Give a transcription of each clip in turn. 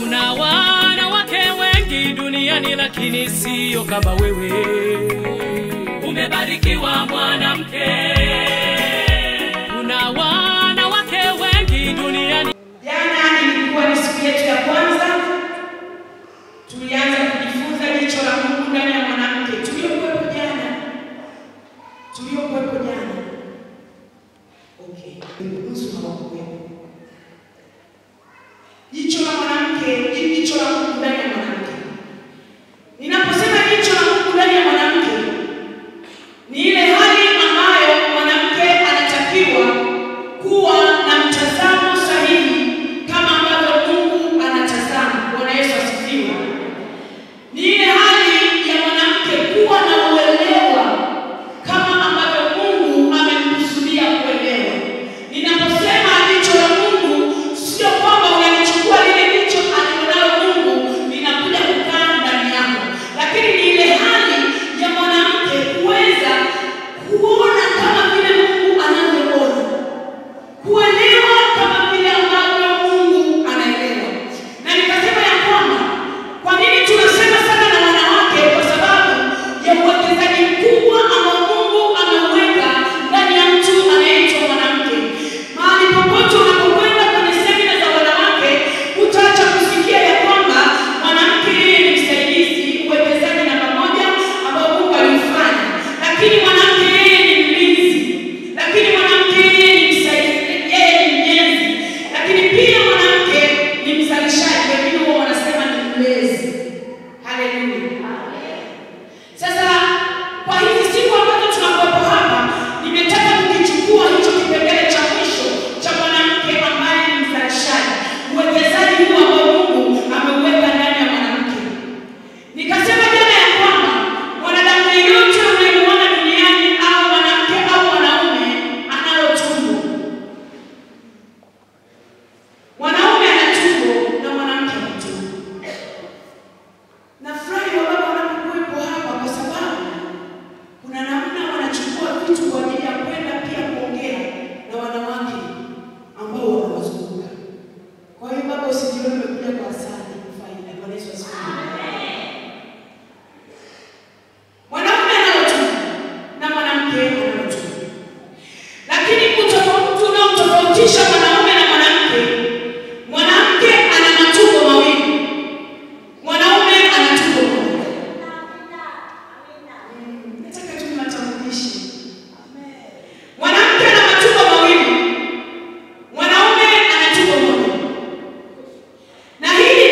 Kuna wanawake wengi duniani lakini sio kama wewe. Umebarikiwa mwanamke. Kuna wanawake wengi duniani. Jana ilikuwa ni siku yetu ya kwanza. Tulianza kujifunza jicho la Mungu ndani ya mwanamke. Tuliokuwepo jana. Okay. Nusu hawakuwepo. Jicho la mwanamke, jicho la Mungu ndani ya mwanamke. Ninaposema jicho la Mungu ndani ya mwanamke, ni ile hali ambayo mwanamke anatakiwa kuwa na mtazamo sahihi kama ambavyo Mungu anatazama. Bwana Yesu asifiwe. Ni ile hali ya mwanamke kuwa na uelewa kama ambavyo Mungu amemkusudia kuelewa. Ninaposema jicho la Mungu, sio kwamba unalichukua lile jicho alilonalo Mungu linakuja kukaa ndani yako, lakini ni ile hali ya mwanamke kuweza kuona kama vile Mungu anavyoona, kuelewa kama vile ambavyo Mungu anaelewa. Na nikasema ya kwamba kwa nini tunasema sana na wanawake, kwa sababu ya uwekezaji mkubwa ambao Mungu ameuweka ndani ya mtu anayeitwa mwanamke. Mahali popote unapokwenda kwenye semina za wanawake, utaacha kusikia ya kwamba mwanamke yeye ni msaidizi, uwekezaji namba moja ambao Mungu aliufanya. Lakini mwanamke yeye ni mlinzi, lakini mwanamke yeye ni msaidizi, yeye ni mjenzi, lakini pia mwanamke ni mzalishaji, wengine huwa wanasema ni mlezi. Haleluya. Sasa kwa hizi siku ambazo tunakuwepo hapa, nimetaka kukichukua hicho kipengele cha mwisho cha mwanamke ambaye ni mzalishaji, uwekezaji huu ambao Mungu ameuweka ndani ya mwanamke. Nikasema jana ya kwamba mwanadamu yeyote unayemuona duniani, au mwanamke au mwanaume, analo tumbo. Mwanaume ana tumbo na mwanamke ana tumbo. Nafurahi wababa wanapokuwepo hapa kwa sababu kuna namna wanachukua vitu kwa ajili ya kwenda pia kuongea na wanawake ambao wanawazunguka. Kwa hiyo baba, usijione umekuja kwa hasara, ni faida. Bwana Yesu asifiwe. Mwanaume analo tumbo na mwanamke analo tumbo. Lakini utofauti unaotofautisha mwanaume na mwanamke, mwanamke ana matumbo mawili, mwanaume ana tumbo moja. Nataka tu niwatambulishe. Mwanamke ana matumbo mawili, mwanaume ana tumbo moja. Na hili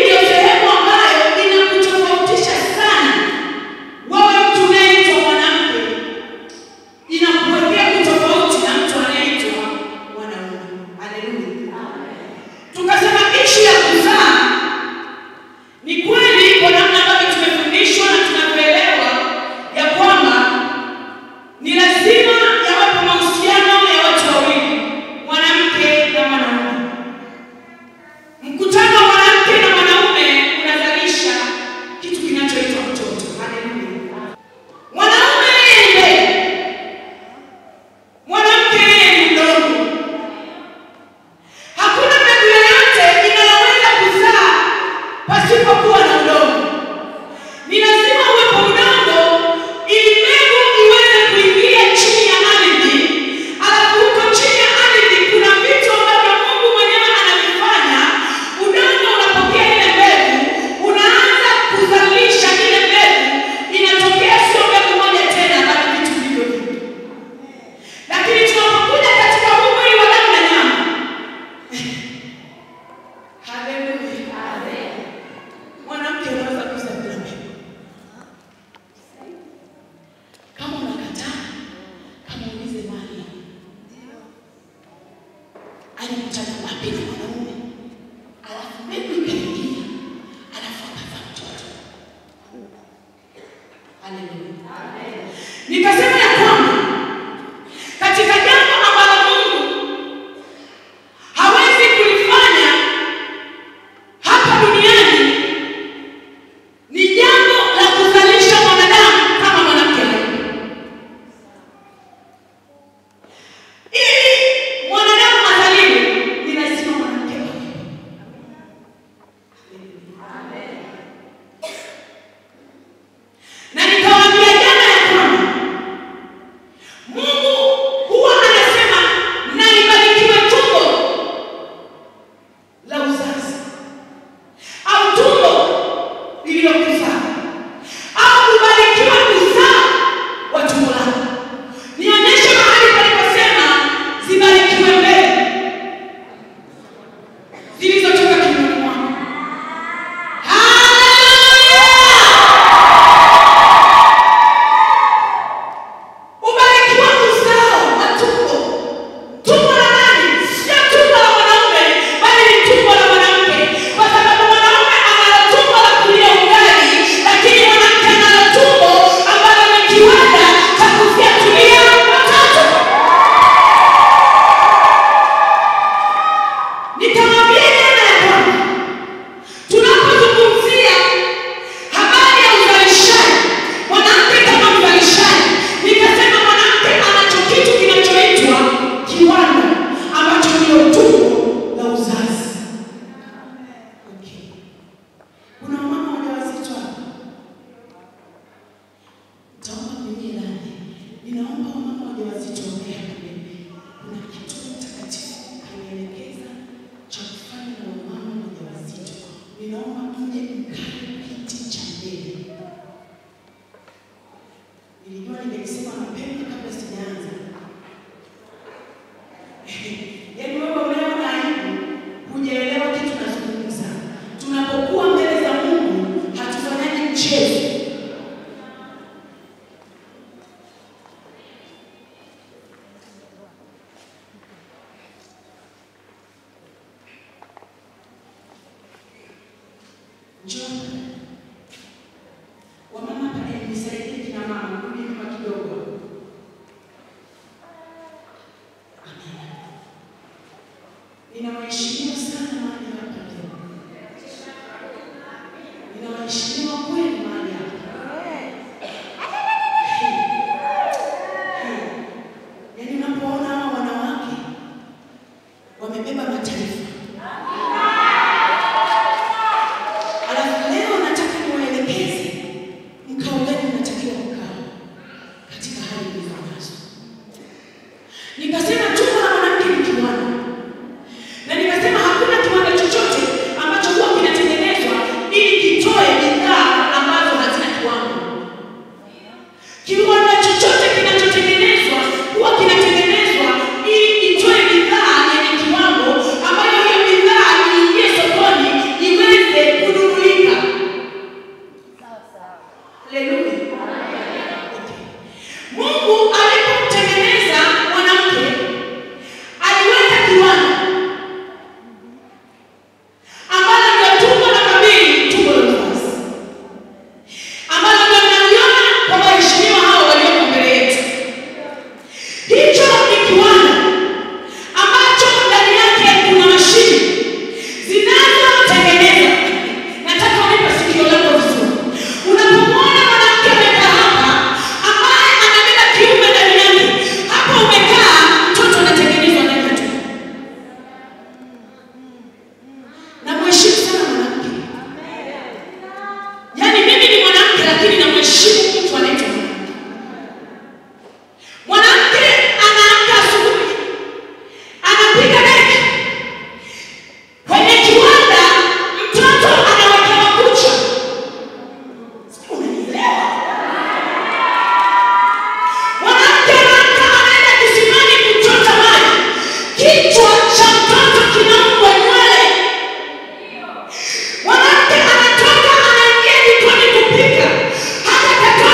Njoo. Wamama pale, nisaidie kina mama, rudi nyuma kidogo. Amina. Ninawaheshimu sana mahali hapa leo. Ninawaheshimu kweli mahali hapa. Yaani unapoona hawa wanawake wamebeba mataifa. Alafu leo nataka niwaelekeze mkao gani mnatakiwa mkao katika hali mlizo nazo. Nikasema tumbo la mwanamke ni kiwanda. Na nikasema hakuna kiwanda chochote ambacho huwa kinatengenezwa ili kitoe bidhaa ambazo hazina kiwango. Kiwanda chochote kinachotengenezwa huwa kinatengenezwa ili itoe bidhaa yenye kiwango ambayo hiyo bidhaa iingie sokoni iweze kununulika. Haleluya. Okay. Mungu alipomtengeneza mwanamke aliweka kiwanda ambalo ndio tumbo la kamili, tumbo la uzazi, ambalo ndio mnaliona kwa waheshimiwa hao walioko mbele yetu. Hicho ni kiwanda ambacho ndani yake kuna mashine zinazotengeneza. Nataka unipe sikio lako vizuri. Unapomwona mwanamke amekaa hapa ambaye anabeba kiumbe ndani yake, hapo umekaa, mtoto anatengenezwa ndani ya tumbo. Namheshimu sana mwanamke. Yaani mimi ni mwanamke lakini namheshimu mtu anaitwa mwanamke. Mwanamke anaamka asubuhi, anapiga deki kwenye kiwanda, mtoto anawekewa kucha. Sijui unanielewa? Mwanamke anaamka anaenda kisimani kuchota maji, kichwa cha mtoto kinaungwa nywele. Mwanamke anatoka anaingia jikoni kupika, hata katoto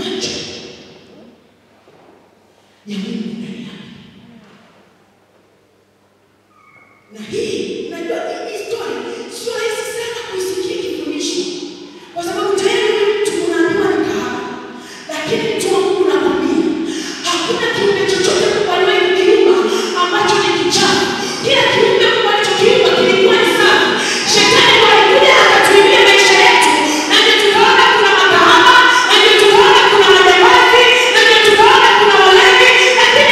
macho ya Mungu ndani yake. Na hii, unajua hii story sio rahisi sana kuisikia ikifundishwa, kwa sababu tayari mtu unaambiwa ni kahaba, lakini mtu wa Mungu nakwambia, hakuna kiumbe chochote Mungu aliwahi kukiumba ambacho ni kichafu. Kila kiumbe Mungu alichokiumba kilikuwa ni safi. Shetani alikuja akatuibia maisha yetu, na ndio tukaona kuna makahaba, na ndio tukaona kuna majambazi, na ndio tukaona kuna walevi, lakini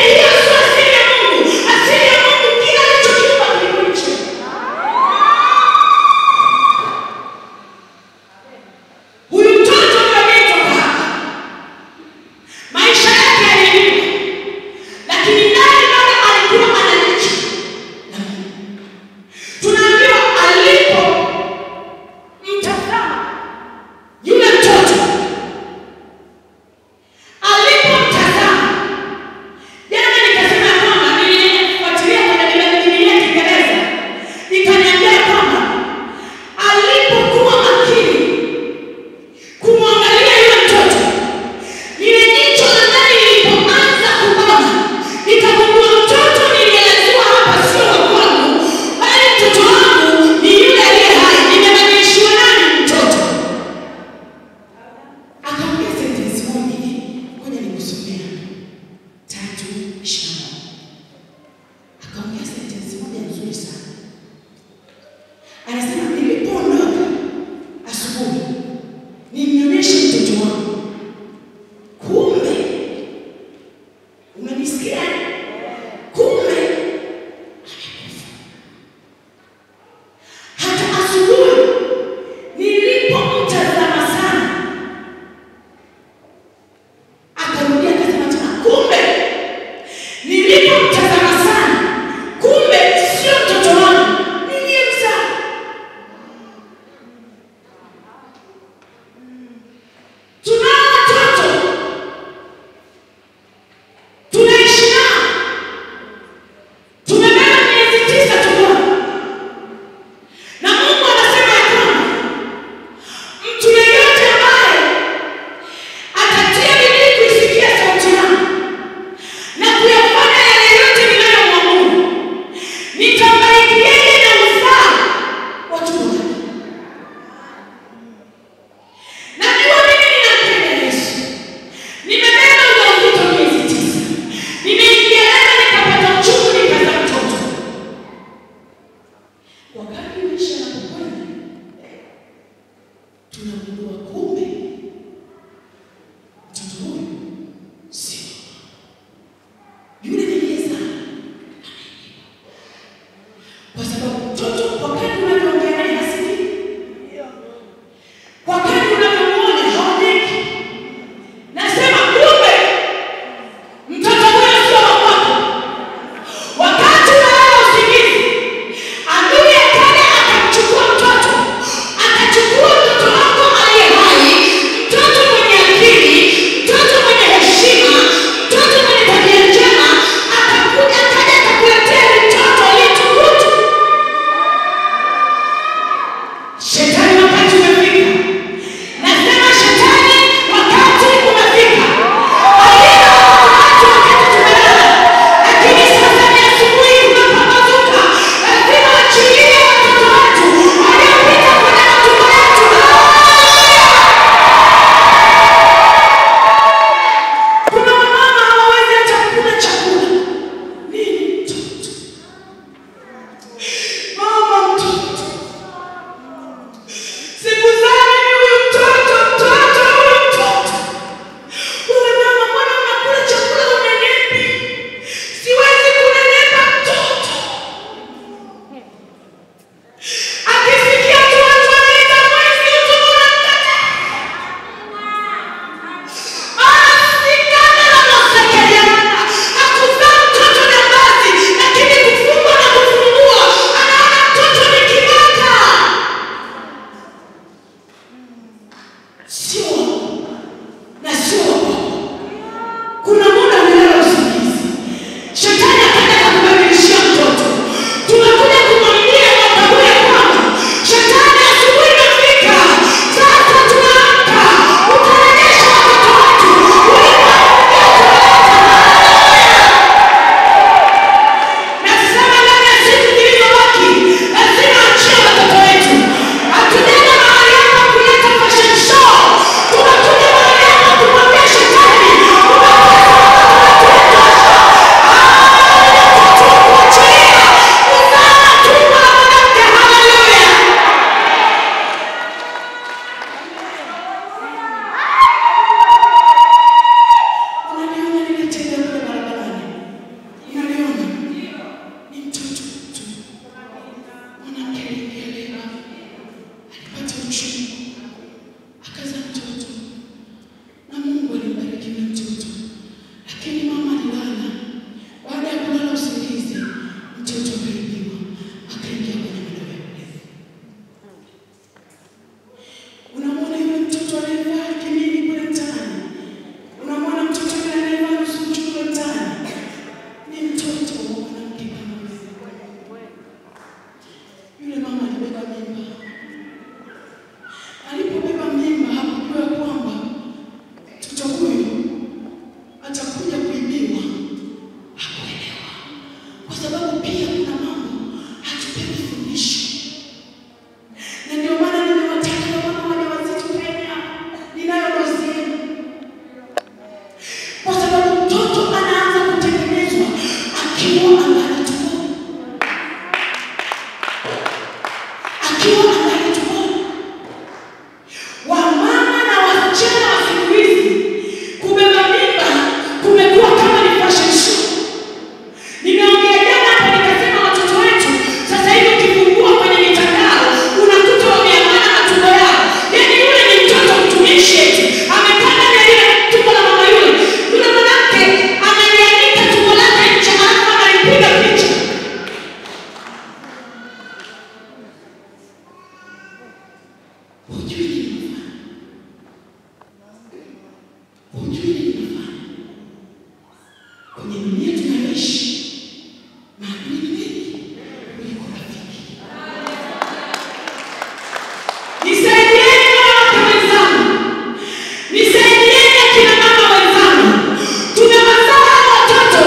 Nisaidieni akina mama wenzangu, tunawazaa watoto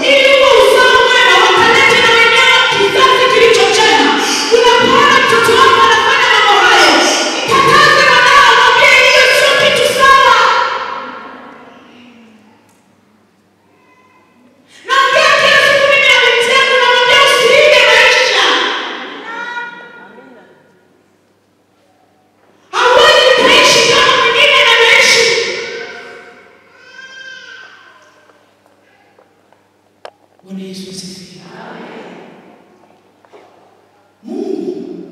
ili huo uzao mwema wakalete na wenyewe kizazi kilicho chema. Unapoona mtoto wako anafanya mambo hayo, mkataze mwanao, mwambie hiyo sio kitu sawa. Naongea kila siku mimi na binti yangu, namwambia usiige maisha. Hauwezi kuishi kama mwingine anavyoishi. Bwana Yesu asifiwe. Mungu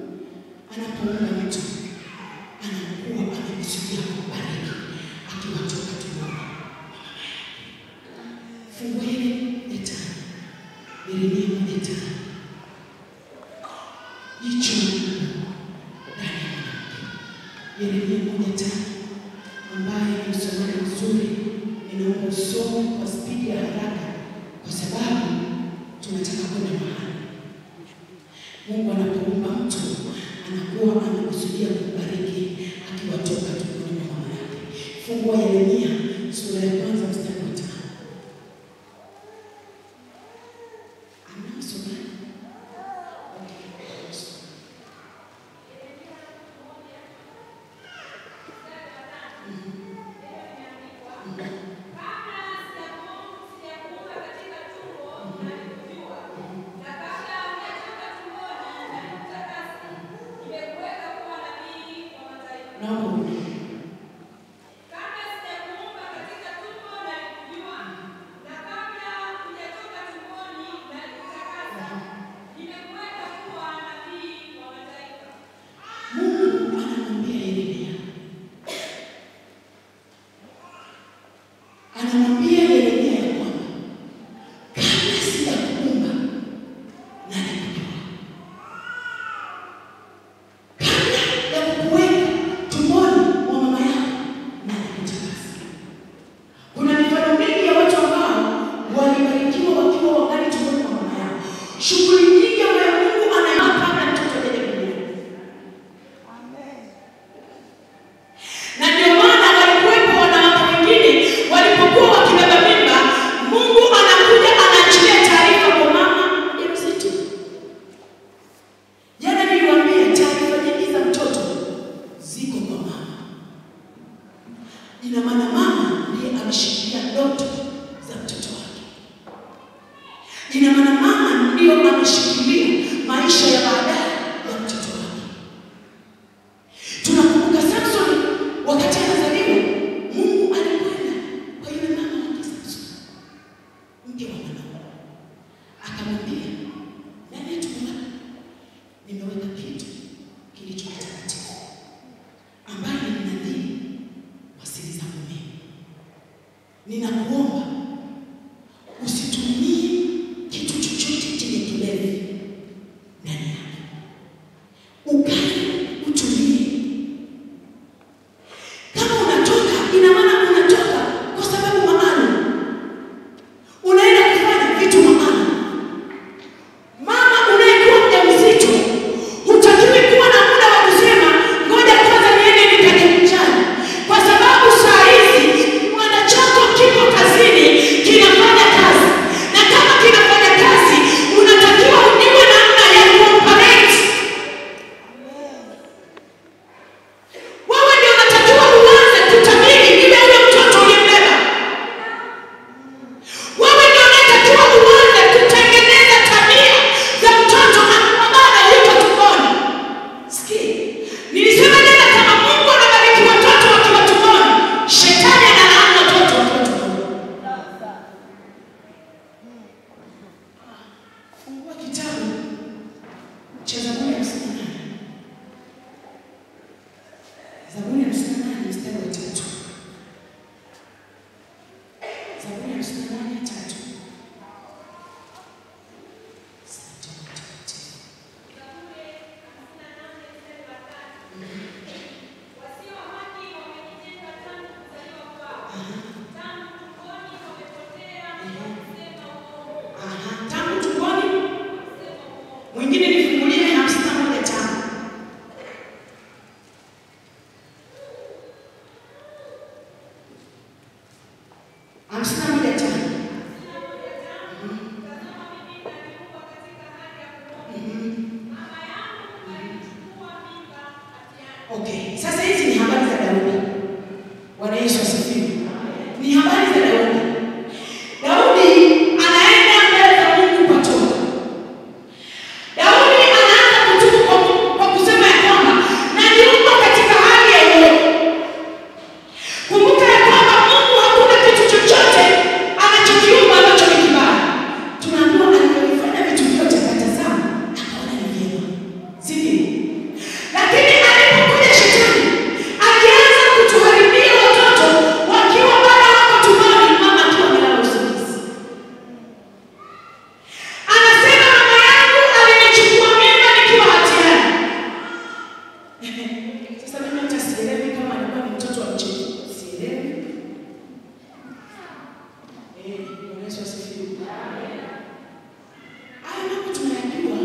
anapoumba mtu anakuwa amekusudia kumbariki akiwa toka tumboni mwa mama yake. Fungu hili 5, Yeremia 1:5. Jicho la Mungu ndani ya mwanamke. Yeremia 1:5, ambaye ni msomaji mzuri, ninaomba usome kwa spidi ya haraka kwa sababu tunataka kwenda mahali. Mungu anapoumba mtu anakuwa amekusudia kumbariki akiwa toka tumboni mwa mama yake. Fungua Yeremia sura ya 1 mstari wa 5. Amna msomaji? Okay. Naomba urudie. Kabla sijakuumba katika tumbo nalikujua, na kabla hujatoka tumboni nalikutakasa. Nimekuweka kuwa nabii wa mataifa. Mungu anamwambia Yeremia, anamwambia Yeremia ya kwamba kabla sijakuumba nalikujua, kabla ya kukuweka tumboni mwa mama yako nalikutakasa. Kuna mifano mingi ya watu ambao walibarikiwa wakiwa wangali tumboni mwa mama yao. Shughuli nyingi ambayo Mungu anayofanya kabla mtoto hajaja duniani. Na ndio maana walikuwepo wanawake wengine walipokuwa wakibeba mimba, Mungu anakuja anaachilia taarifa kwa mama mjamzito. Jana niliwaambia taarifa nyingi za mtoto ziko kwa mama. Ina maana mama ndiye ameshikilia ndoto za mtoto wake. Ina maana mama ndiyo ameshikilia maisha ya baadaye ya mtoto wake. Tunakumbuka Samson wakati anazaliwa, Mungu alikwenda kwa yule mama wake Samson, mke wa Manoa, akamwambia, ndani ya tumbo lako nimeweka kitu kilicho kitakatifu, ambaye ni mnadhiri wa siri zangu mimi. Ninakuomba usitumie kitu chochote chenye kilevi ndani yake, ukali utumie. Kama unatoka, ina maana unatoka kwa sababu maalum, unaenda kufanya vitu maalum. Mama unayekuwa mjamzito, hutakiwi kuwa na muda wa kusema ngoja kwanza niende nikajivinjari, kwa sababu saa hizi kiwanda chako kipo kazini, kinafanya kazi, na kama kinafanya kazi unatakiwa ujue namna ya kuoperate. Wewe ndio unatakiwa uanze kutabiri yule yule mtoto uliyembeba. Wewe ndio unatakiwa uanze kutengeneza tabia za mtoto akiwa bado yuko tumboni. Sikia, nilisema jana kama Mungu anabariki watoto wakiwa tumboni, shetani analaani watoto wakiwa tumboni. Fungua kitabu cha Zaburi ya 58. Zaburi ya 58 mstari wa 3. Zaburi ya 58:3. Asante Roho Mtakatifu. Zaburi 58 mstari wa 3. Wasio haki wamejitenga tangu kuzaliwa kwao, tangu tumboni wamepotea kwa kusema uongo. Aha, tangu tumboni. Kusema uongo. Mwingine nifungulie 51:5. 51:5. Okay, sasa hizi ni habari za Daudi. Bwana Yesu asifiwe. Ni habari za Daudi. Daudi anaenda mbele za Mungu kwa toba. Daudi anaanza kutubu kwa kusema ya kwamba naliumbwa katika hali ya uovu. Kumbuka ya kwamba Mungu hakuna kitu chochote anachokiumba ambacho ni kibaya. Tunaambiwa alivyofanya vitu vyote akatazama, akaona ni vyema. Si ndio? Lakini alipokuja shetani alianza kutuharibia watoto wakiwa bado wako tumboni, mama akiwa amelala usingizi. Anasema mama yangu alinichukua mimba nikiwa hatiani. Sasa mimi hata sielewi kama alikuwa ni mtoto wa mchezo. Sielewi. Bwana Yesu asifiwe. Haya mambo tunayajua.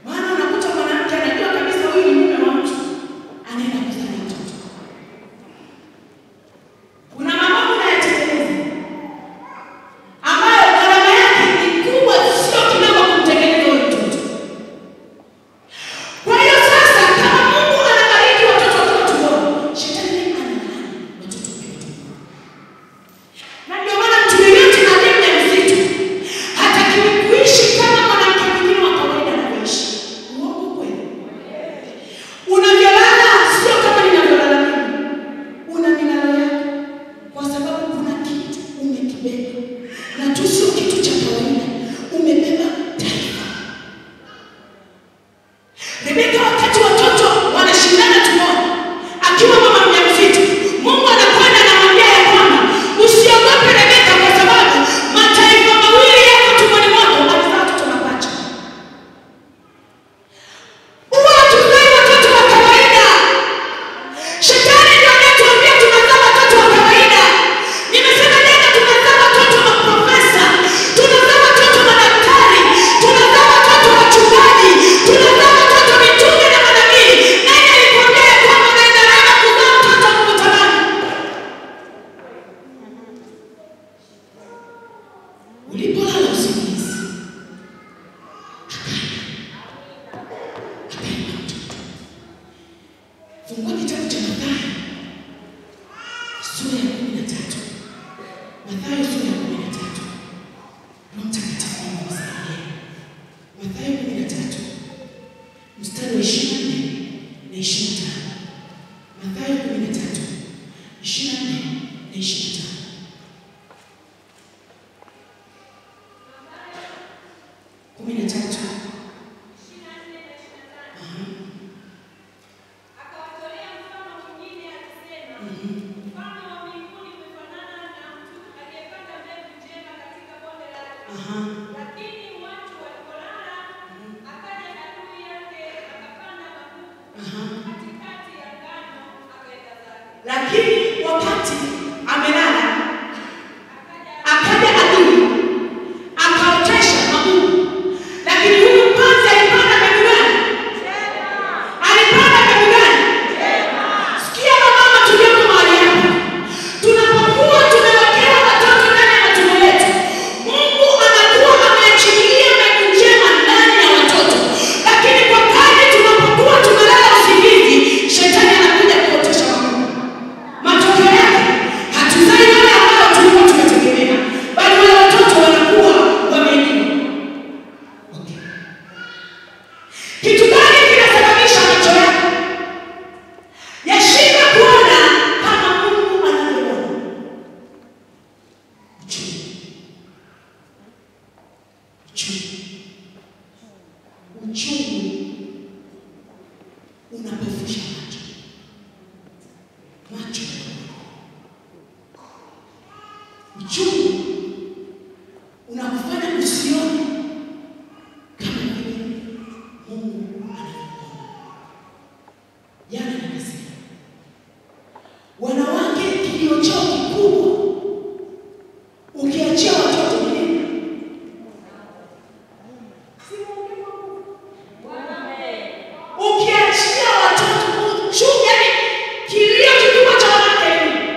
Maana unakuta mwanamke anajua kabisa huyu ni mume wa mtu, anaenda kuzaa mtoto. Kuna mambo unayatekeleza ambayo gharama yake ni kubwa, sio kidogo kumtengeneza huyu mtoto. Kwa hiyo sasa, kama Mungu anabariki watoto wakiwa tumboni, shetani analaani watoto wakiwa tumboni. Na ndio maana mtu yeyote aliye mjamzito hatakiwi kuishi kama mwanamke mwingine wa kawaida anavyoishi. Uongo kweli? Unavyolala sio kama ninavyolala mimi. Una milalo yako, kwa sababu kuna kitu umekibeba, na tu sio kitu cha kawaida. Umebeba taifa. Rebeka, wakati watoto wanashindana tumboni, akiwa mama mjamzito, Mungu anakwenda anamwambia ya kwamba usiogope Rebeka, kwa sababu mataifa mawili yako tumboni mwako. Alizaa watoto mapacha. Huwa hatuzai watoto wa kawaida. Shetani ndio anayetuambia tunazaa watoto wa kawaida. Nimesema jana, tunazaa watoto maprofesa, tunazaa watoto madaktari, tunazaa watoto wachungaji, tunazaa watoto mitume na manabii. Nani alikwambia ya kwamba unaenda rama kuzaa mtoto mvuta bangi? Ulipolala usingizi, akaenda mtoto. Fungua kitabu cha Mathayo sura ya 13. Mathayo sura ya 13. Roho Mtakatifu naomba unisaidie. Mathayo 13 mstari wa 24 na 25. Mathayo 13 24 na 25. 13. Akawatolea mfano mwingine akisema, mfano wa mbinguni umefanana na mtu aliyepanda mbegu njema katika bonde lake. Lakini watu walipolala, akaja adui yake akapanda magugu katikati ya ngano, akaenda zake. Lakini wakati amelala, akaja adui akaotesha magugu. Lakini huyu mpanzi alipanda mbegu gani? Alipanda mbegu gani? Sikia mama, tulioko mahali hapa, tunapokuwa tumewekewa watoto ndani ya matumbo yetu, Mungu anakuwa ameachilia mbegu njema ndani ya watoto. Lakini kwa kadri tunapokuwa tumelala usingizi, shetani anakuja kuotesha magugu. Matokeo yake hatuzai wale ambao tulikuwa tumetegemea, bali wale watoto wanakuwa wameibiwa. Okay. Kitu gani kinasababisha macho yako yashindwe kuona kama Mungu anavyoona? Uchungu. Uchungu. Uchungu unapofusha macho. Macho. Uchungu unakufanya usione kama vile Mungu anavyoona. Jana nikasema wanawake kilio chao kikubwa, ukiachia watoto ni nini? Ukiachia watoto uchungu, yani kilio kikubwa cha wanawake ni nini?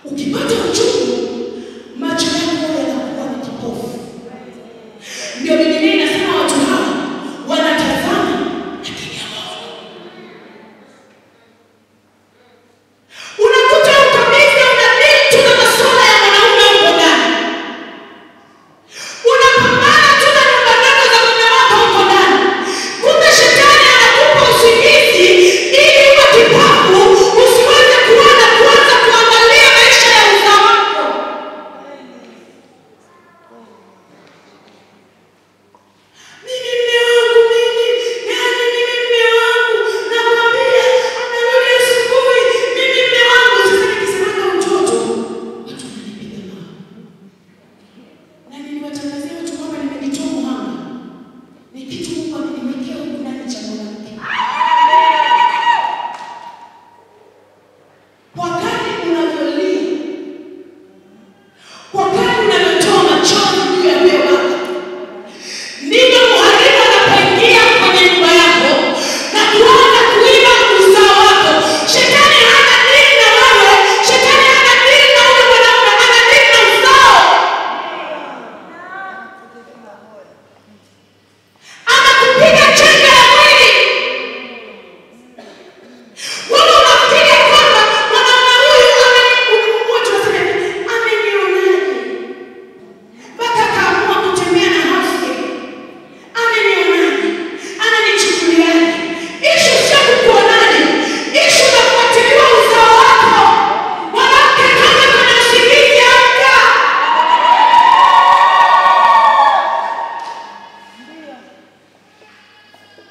Ukipata uchungu, macho yako yanakuwa ni kipofu. Ndio Biblia inasema watu hawa wanatazama lakini hawaoni. Unakuta kabisa unadili tu na masuala ya mwanaume huko ndani. Unapambana tu na nyumba ndogo za mume wako huko ndani. Kumbe shetani anakupa usingizi ili uwe kipofu, usiweze kuona, kuanza kuangalia maisha ya uzao wako. Mimi mume wangu mimi, yani mimi mume wangu, nakwambia anarudi asubuhi, mimi mume wangu. Sasa nikisemaga utoto, watu wananipiga mawe. Na niliwatangazia watu kwamba nimejitoa muhanga. Ni kitu Mungu ameniwekea huku ndani cha mwanamke. Kwa kadri unavyolia, kwa kadri unavyotoa machozi juu ya huyo baba, ndivyo mharibu anapoingia kwenye nyumba yako na kuanza kuiba uzao wako. Shetani hana dili na wewe, shetani hana dili na huyo mwanaume, ana dili na uzao. Anakupiga chenga ya mwili. Wewe unafikiria kwamba mwanaume huyu watu wanasema hivi, amenionaje mpaka akaamua kutembea na house girl? Amenionaje? Ananichukuliaje? Ishu sio kukuonaje, ishu unafuatiliwa uzao wako. Mwanamke, kama kuna usingizi, amka.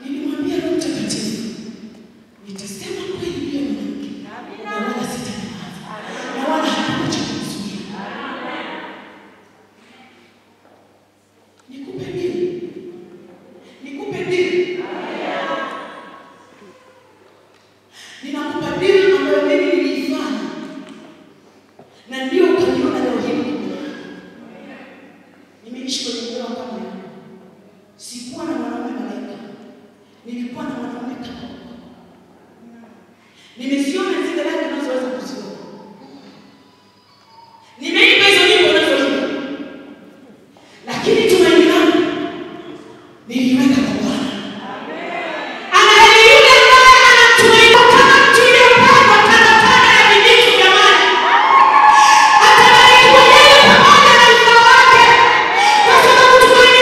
Nilimwambia Roho Mtakatifu, nitasema kweli juu ya mwanamke na wala sitanyamaza, na wala hakuna cha kunizuia. Nikupe dili, nikupe dili, ninakupa dili ambayo mimi niliifanya na ndio ukaniona leo hii niko. Nimeishi kwenye ndoa kama yangu. Sikuwa na mwanaume malaika, nilikuwa na mwanaume kama wako. Nimeziona zile rangi unazoweza kuziona, nimeimba hizo nyimbo unazoimba, lakini tumaini langu niliweka kwa Bwana. Anaheri yule ambaye anamtumaini kama mti uliopandwa kando kando ya vijito vya maji. Atabarikiwa yeye pamoja na uzao wake, kwa sababu tumaini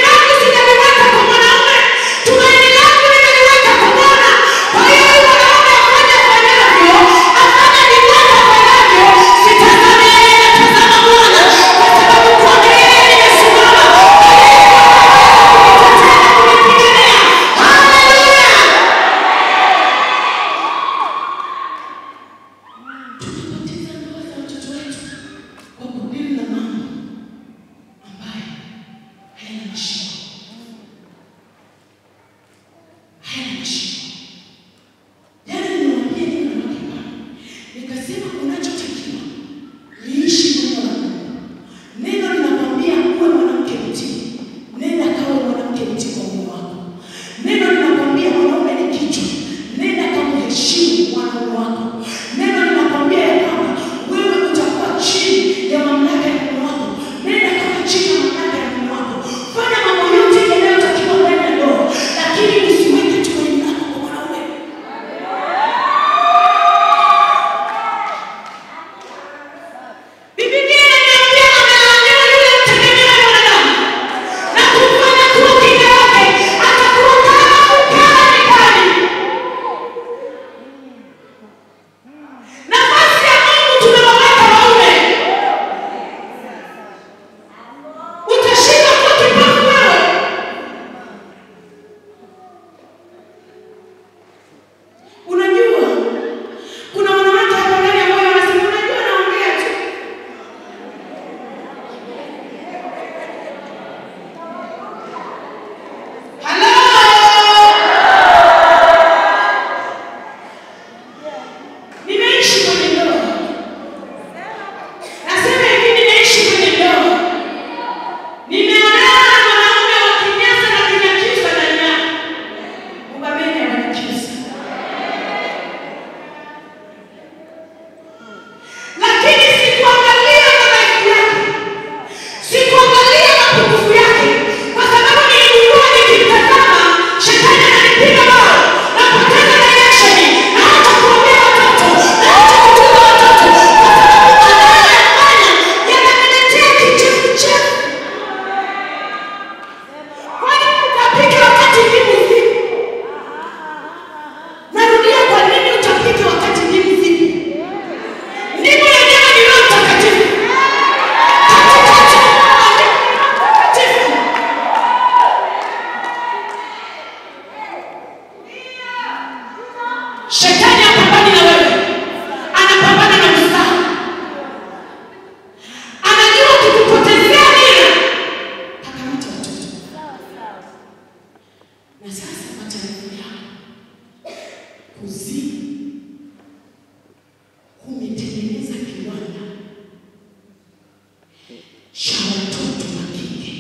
cha watoto wa kike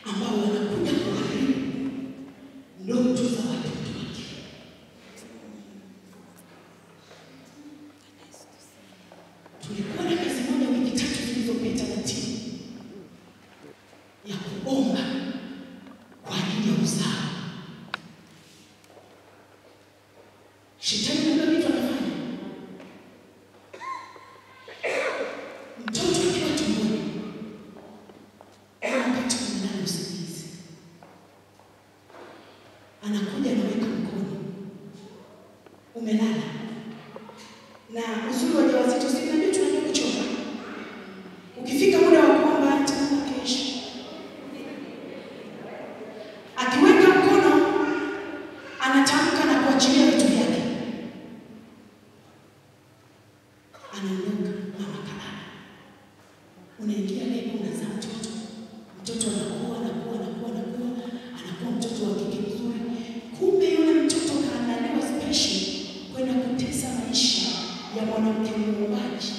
ambao wanakuja kuharibu ndoto za watoto wa kike. Tulikuwa na kazi moja wiki 3 zilizopita na timu ya kuomba kwa ajili ya uzao. Shetani anajua vitu anafanya. Mtoto akiwa tumboni, wakati unalala usingizi, anakuja anaweka mkono, umelala. Na uzuri wa wajawazito, si tunajua tunajua kuchoka. Ukifika muda wa kuomba, nitaomba kesho. Akiweka mkono, anatamka na kuachilia vitu vyake. Anaondoka, mama kalala. Unaingia lebo, unazaa mtoto. Mtoto anakuwa, anakuwa, anakuwa, anakuwa, anakuwa mtoto wa kike mzuri. Kumbe yule mtoto kaandaliwa special kwenda kutesa maisha ya mwanamke muumbaji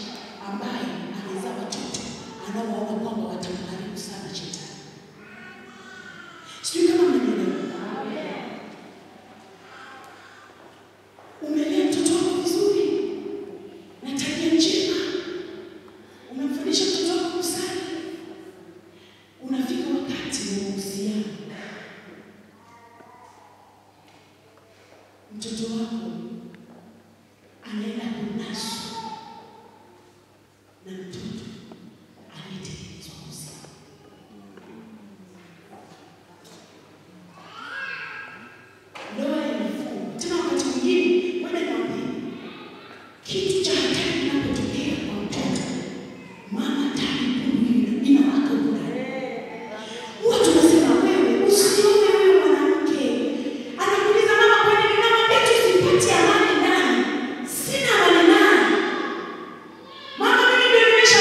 ambaye amezaa watoto anaowaona kwamba watamharibu sana shetani. Sijui kama mnanielewa. Umelea mtoto wako vizuri na tabia njema, umemfundisha mtoto wako kusali, unafika wakati wa mahusiano, mtoto wako anaenda kunaswa na mtoto aliyetengenezwa kuzimu. Ndoa inafungwa. Tena wakati mwingine, ngoja niwaambie, kitu cha hatari kinapotokea kwa mtoto, mama tani pundu inawaka huko ndani. Huwa tunasema wewe usione wewe mwanamke. Anakuuliza mama, kwa nini? Namwambia tu sipati amani ndani. Sina amani ndani. Mama, mimi ndio nimesha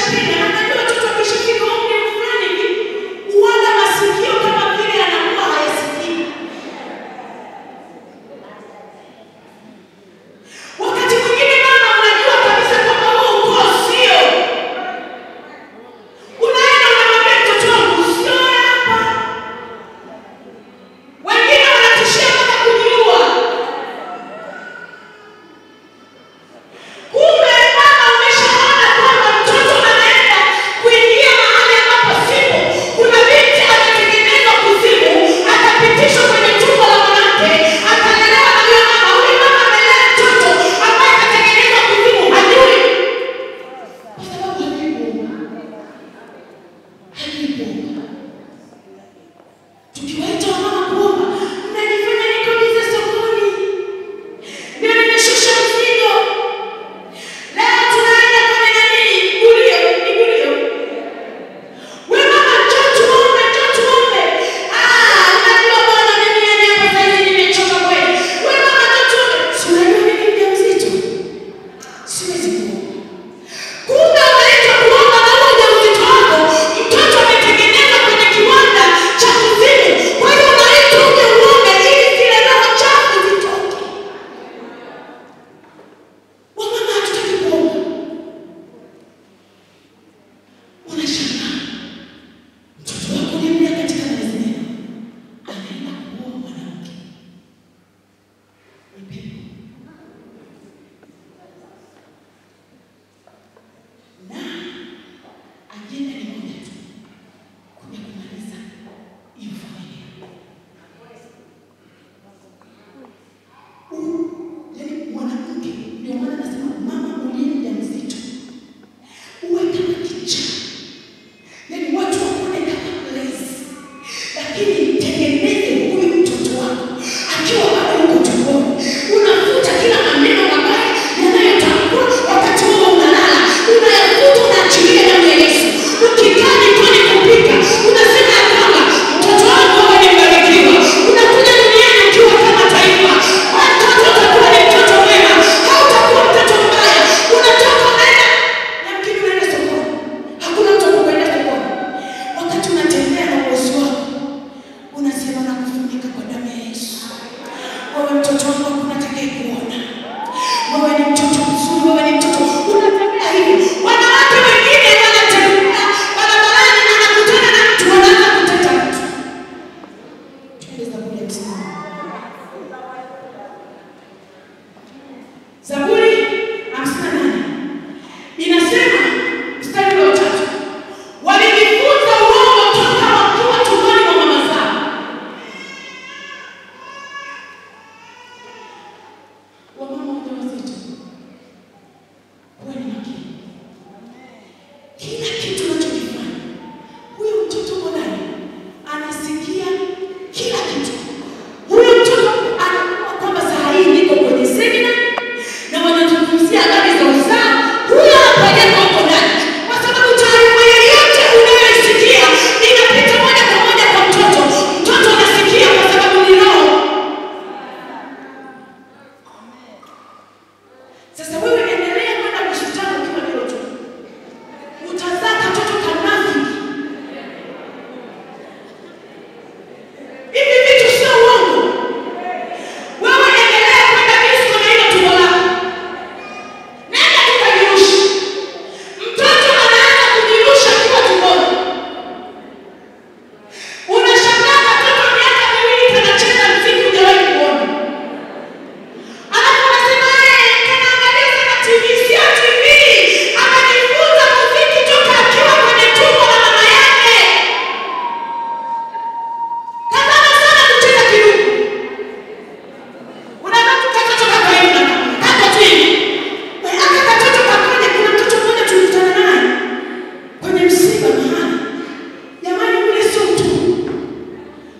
Kila kitu unachokifanya, huyo mtoto ndani anasikia kila kitu. Huyo mtoto anakuwa kwamba saa hii niko kwenye semina na wanazungumzia habari za uzao, huyo hapa yuko ndani. Kwa sababu taarifa yoyote unayoisikia inapita moja kwa moja kwa mtoto. Mtoto anasikia kwa sababu ni roho. Sasa wewe endelea kwenda hospitali ukiwa na hilo tu. Utazaa katoto kanafiki. Hivi vitu sio uongo. Wewe endelea kwenda disco na hilo tumbo lako. Nenda tukajirushe. Mtoto anaanza kujirusha akiwa tumboni. Unashangaa katoto miaka 2 kanacheza muziki hujawahi kuona. Alafu unasema kanaangalia sana TV, sio TV. Anajifunza muziki toka akiwa kwenye tumbo la mama yake. Kazana sana kucheza kiduku. Unaona tu katoto kako hivi na kako tu hivi. Aka katoto kakoje? Kuna mtoto mmoja tulikutana naye kwenye msiba mahali. Jamani, yule sio mtu.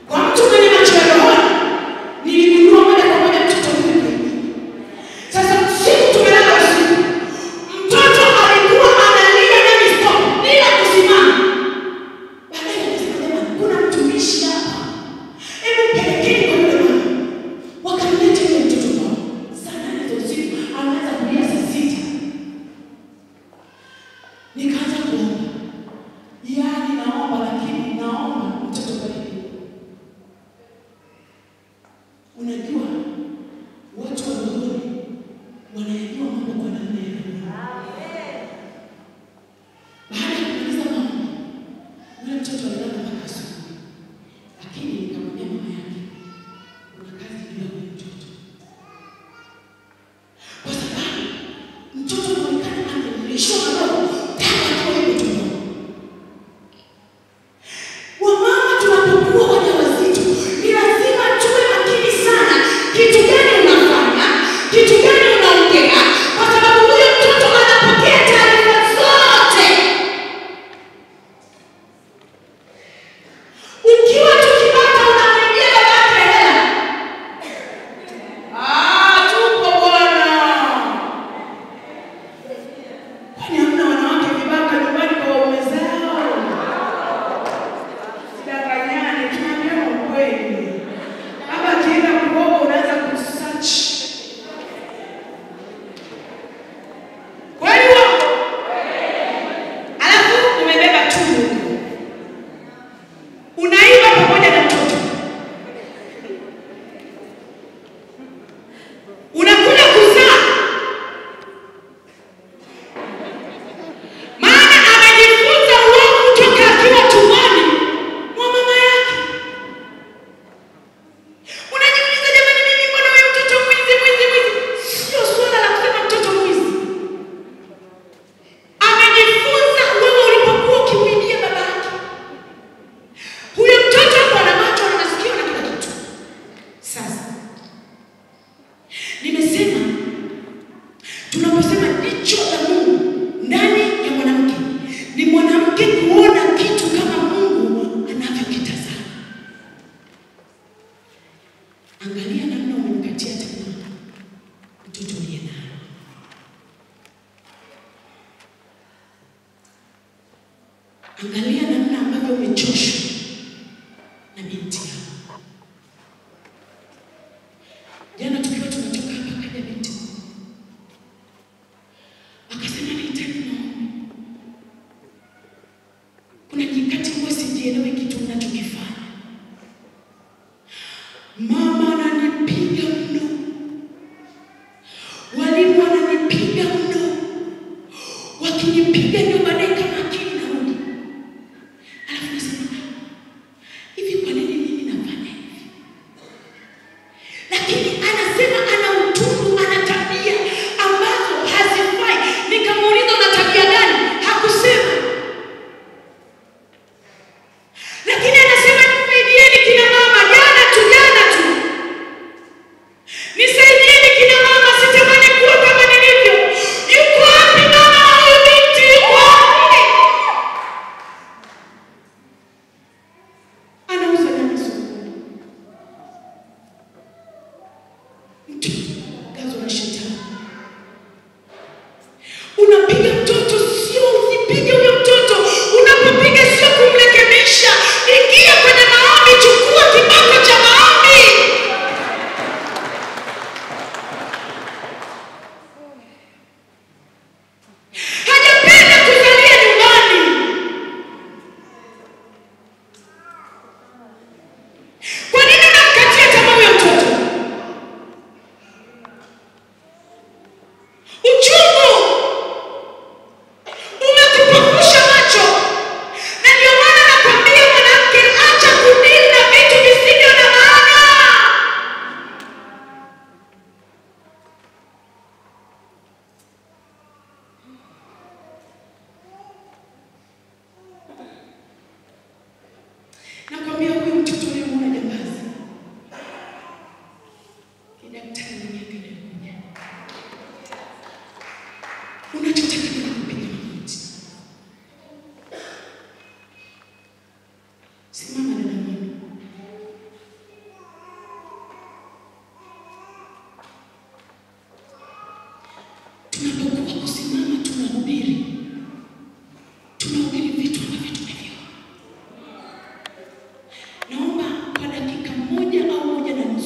Kwa mtu mwenye macho ya rohoni, niligundua moja kwa moja mtoto huyu. Sasa siku tumelala usiku, mtoto alikuwa analia nami stop bila kusimama. Baadaye akasema, jamani, kuna mtumishi hapa, hebu pelekeni kwa yule mama. Wakamleta yule mtoto kwao saa 8 za usiku, anaanza kulia saa 6. Nikaanza kuomba, yaani naomba, lakini naomba mtoto kweli. Unajua watu wa rohoni wanayajua mambo kwa namna ya rohoni. Baada ya kumaliza maombi, yule mtoto alilala mpaka asubuhi. Lakini nikamwambia mama yake, kuna kazi juu ya huyu mtoto. Kwa sababu mtoto anaonekana amelishwa na roho tangu akiwa yuko tumboni. Wamama tunapokuwa wajawazito, ni lazima tuwe makini sana. Kitu gani unafanya? Kitu gani unaongea? Kwa sababu huyo mtoto anapokea taarifa zote. Ukiwa tu kibaka unamwibia babake hela. Ah, tupo bwana. Kwani hamna wanawake vibaka nyumbani kwa waume zao? Sidanganyane, tunaambiana ukweli. Baba akienda kuoga unaanza kusearch. Kweli uongo? Alafu umebeba tumbo huko. Unaiba pamoja na mtoto. Unakuja kuzaa. Maana anajifunza uovu toka akiwa tumboni mwa mama yake. Unajiuliza, jamani, mimi mbona huyu mtoto mwizi mwizi mwizi? Sio swala la kusema mtoto mwizi. Amejifunza wewe ulipokuwa ukimwibia babake. Huyo mtoto hapo ana macho, ana masikio na kila kitu. Sasa nimesema tunaposema jicho la Mungu ndani ya mwanamke, ni mwanamke kuona kitu kama Mungu anavyokitazama. Angalia namna umemkatia tamaa mtoto uliye naye. Angalia namna ambavyo umechoshwa na binti yako. Jana tukiwa tunatoka hapa, akaja binti akasema nahitaji maombi. Kuna nyakati huwa sijielewi kitu ninachokifanya. Mama ananipiga mno, walimu wananipiga mno, wakinipiga ndio baadaye kama akili narudi. Alafu nasema hivi, kwa nini mimi nafanya hivi? Lakini anasema ana utundu, ana tabia ambazo hazifai. Nikamuuliza una tabia gani? Hakusema. Lakini anasema nisaidieni kina mama, jana tu. Nisaidieni kina mama, sitamani kuwa kama nilivyo. Yuko wapi mama wa huyu binti? Yuko wapi? Simama dada mimi. Tunapokuwa kusimama tunahubiri. Tunahubiri vitu ambavyo tumeviona. Naomba kwa dakika 1 au 1.5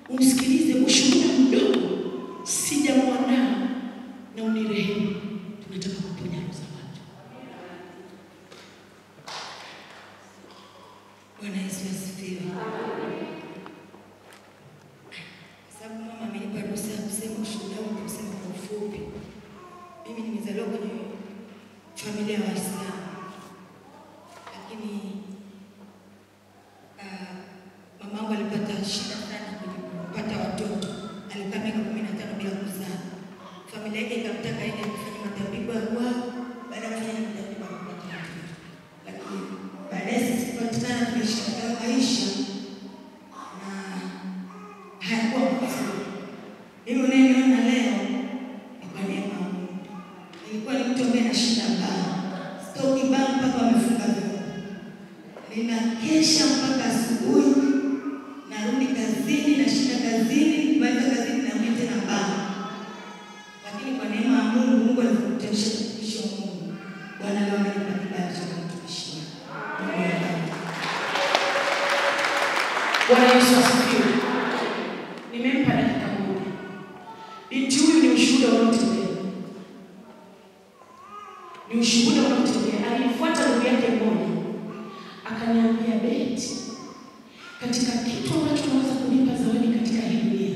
umsikilize ushuhuda mdogo, sijamwandaa, na unirehemu. Tunataka kuponya roho za watu. Bwana Yesu asifiwe. Kwa sababu mama amenipa ruhusa ya kusema ushuhuda wangu, kusema kwa ufupi. Mimi nimezaliwa kwenye familia ya Waislamu, lakini mamangu alipata shida sana kwenye kupata watoto. Alikaa miaka 15 bila kuzaa. Familia yake ikamtaka aende kufanya matambiko ya kwao. Baada ya kufanya matambiko akapata watoto, lakini baadaye sisi kupatikana tuliishi katika maisha na hayakuwa mazuri. Mimi unayeniona leo ni kwa neema ya Mungu. Nilikuwa ni mtu ambaye nashinda baa, sitoki baa mpaka wamefunga vyombo, ninakesha mpaka asubuhi, narudi kazini, nashinda kazini, nikimaliza kazini narudi tena baa. Lakini kwa neema ya Mungu, Mungu alikutanisha mtumishi wa Mungu. Bwana leo amenipa kibali cha kumtumishia. Mungu awabariki. Bwana Yesu asifiwe. Nimempa dakika 1. Binti huyu ni ushuhuda unaotembea. Ni ushuhuda unaotembea. Alinifuata ndugu yake mmoja, akaniambia, Beti, katika kitu ambacho unaweza kunipa zawadi katika hii dunia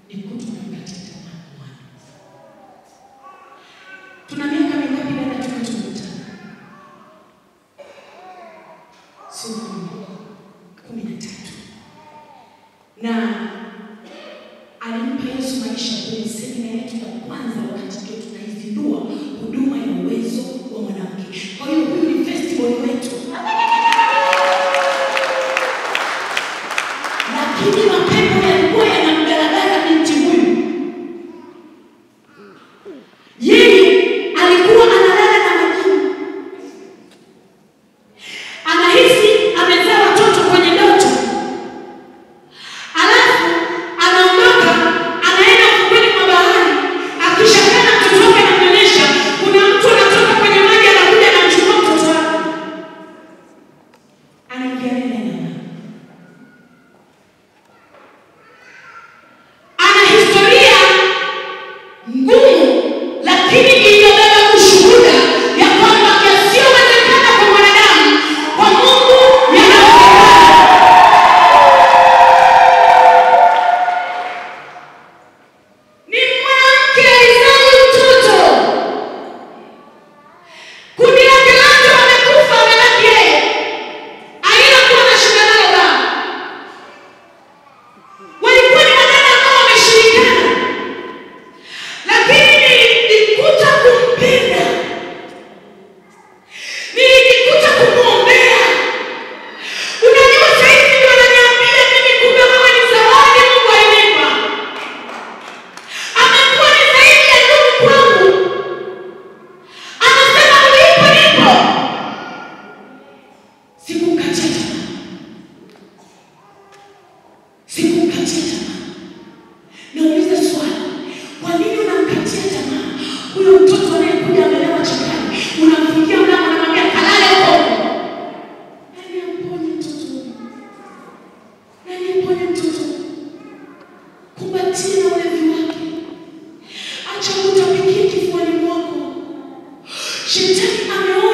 ni kutokumkatia tamaa mwana. Tuna miaka mingapi dada toka tumekutana? Sio 10, 13. Na alimpa Yesu maisha kwenye semina yetu ya kwanza, wakati ndio tunaizindua huduma ya uwezo wa mwanamke. Kwa hiyo huyu ni festival wetu. Lakini mapepo yalikuwa yanamgaragara binti huyu. Yeye alikuwa analala na majini. Anahisi amezaa watoto kwenye ndoto. Alafu anaondoka anaenda ufukweni mwa bahari, akishakaa na mtoto wake anamnyonyesha, kuna mtu anatoka kwenye maji anakuja anamchukua mtoto wake. Anaingia ndani ya maji. Ana historia ngumu, lakini iliyobeba ushuhuda ya kwamba yasiyowezekana kwa mwanadamu, kwa Mungu yanawezekana. Ni mwanamke alizaa mtoto, kundi lake lote wamekufa, amebaki yeye alilokuwa anashinda nalo baba. Walikuwa ni wadada ambao wameshirikana, lakini nilijikuta kumpenda, nilijikuta kumwombea. Unajua saizi ndio ananiambia mimi, kumbe wewe ni zawadi Mungu alinipa. Amekuwa ni zaidi ya ndugu kwangu. Anasema ulipo nipo. Sikumkatia tamaa. Sikumkatia tamaa. Nauliza swali, kwa nini unamkatia tamaa huyo mtoto anayekuja amelewa chakani? Unamfungia mlango, unamwambia kalale huko huko. Nani amponye mtoto huyu? Nani amponye mtoto huyu? Kumbatia na ulevi wake, acha kutapikia kifuani mwako. Shetani ameona